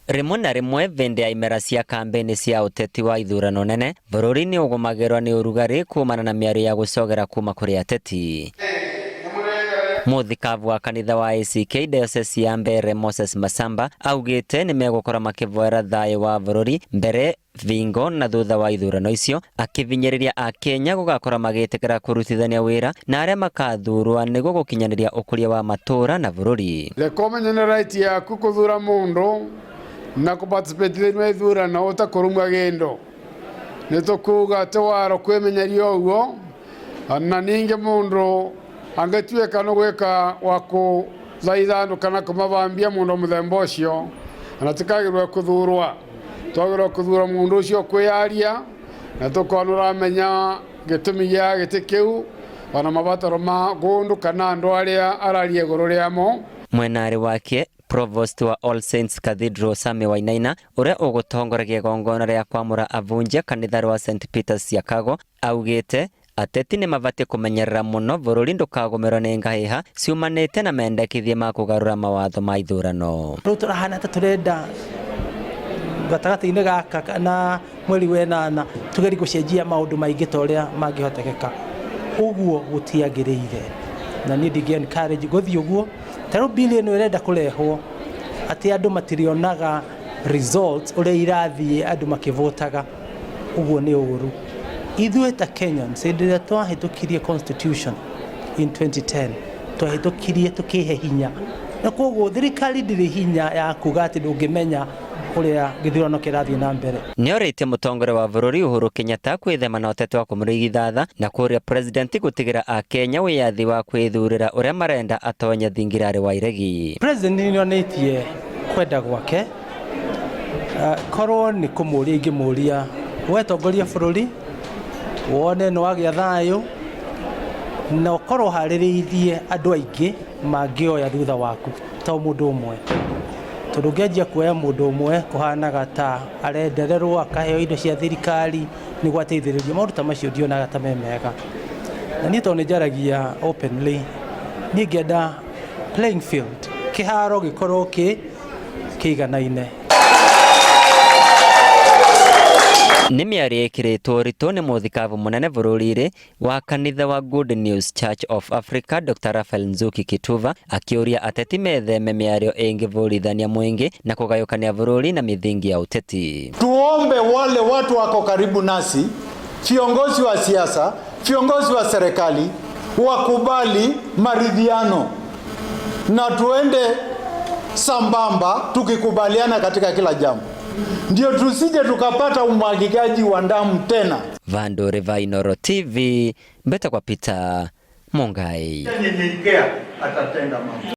Rĩmwe na rĩmwe vĩndĩ ya imera cia kambeni cia ũteti wa ithurano nene bũrũri nĩ ũgũmagĩrwo nĩ ũrugarĩ kumana na mĩario ya gũcogera kuma kũrĩ ateti. Mũthikabu wa kanitha wa ACK Diocese ya Mbeere Moses Masamba augĩte nĩ megũkorwo makĩvoera thayũ wa bũrũri mbere vingo na thutha wa ithurano icio, akĩvinyĩrĩria akenya gũgakorwo magĩtĩkĩra kũrutithania wĩra na arĩa makathurwa nĩguo gũkinyanĩria ũkũria wa matũra na bũrũri. Reke ũmenye nĩ right yaku kũthura mũndũ na kũ-participate thĩinĩ wa ithurano ũtakũrumwa kĩndũ. Nĩ tũkuga atĩ waro kwĩmenyeria ũguo, na ningĩ mũndũ angĩtuĩka nĩ gwĩka wa kũthaitha andũ kana kũmabambia mũndũ mũthemba ũcio, ona tikagĩrĩirwo kũthurwa. Twagĩrĩirwo kũthura mũndũ ũcio kwĩyaria na tũkorwo nĩ ũramenya gĩtũmi gĩa gĩtĩ kĩu ona mabataro ma kũndũ kana andũ arĩa araria igũrũ rĩamo. Mwenarĩ wake Provost wa All Saints Cathedral Sami Wainaina ũrĩa ũgũtongoragia igongona rĩa kwamũra avunjia kanitha wa St Peters Siakago augĩte ateti nĩ mabatiĩ kũmenyerera mũno bũrũri ndũkagũmĩrwo nĩ ngahĩha ciumanĩte na mendekithia ma kũgarũra mawatho ma ithurano. Rĩu tũrahana ta tũrenda gatagatĩ-inĩ gaka na mweri wa ĩnana tugerie gũcenjia maũndũ maingĩ ta ũrĩa mangĩhotekeka. Ũguo gũtiagĩrĩire na niĩ ndingĩ encourage gũthiĩ ũguo. Ta rĩu bill ĩno ĩrenda kũrehwo atĩ andũ matirionaga results ũrĩa irathiĩ andũ makĩvotaga, ũguo nĩ ũru. Ithuĩ ta Kenyans hĩndĩ ĩrĩa twahĩtũkirie constitution in 2010 twahĩtũkirie tũkĩhe hinya, na koguo thirikari ndĩrĩ hinya ya kuga atĩ ndũngĩmenya ũrĩa gĩthurano kĩrathiĩ na mbere. Nĩorĩtie mũtongoria wa bũrũri Uhuru Kenyatta kwĩthema na ũteti wa kũmũrigithatha na kũria president gũtigĩra akenya wĩyathi wa kwĩthurĩra ũrĩa marenda atonye thingirarĩ wa iregi. President nĩonĩtie kwenda gwake, korwo nĩ kũmũria ingĩmũria we tongoria bũrũri wone nĩ wagĩa thayũ na ũkorwo ũharĩrĩirie andũ aingĩ mangĩoya thutha waku to mũndũ ũmwe, tondũ ũngĩanjia kuoya mũndũ ũmwe kũhanaga ta arendererwo akaheo indo cia thirikari nĩguo ateithĩrĩrio. Maũndũ ta macio ndionaga ta me mega, na niĩ tondũ nĩ njaragia openly, niĩ ngĩenda playing field, kĩharo gĩkorwo kĩiganaine. Nĩ mĩario ĩkĩrĩtwo ũritũ nĩ mũthikabu mũnene bũrũri-inĩ wa kanitha wa Good News Church of Africa Dr. Raphael Nzuki Kituva akĩũria ateti metheme mĩario ĩngĩvũrithania mũingĩ na kũgayũkania bũrũri na mĩthingi ya ũteti. Tuombe wale watu wako karibu nasi, viongozi wa siasa, viongozi wa serikali wakubali maridhiano na tuende sambamba tukikubaliana katika kila jambo, ndio tusije tukapata umwagikaji wa damu tena. Vandore va Inooro TV mbeta kwa Peter Mungai. Nyenyekea atatenda mambo.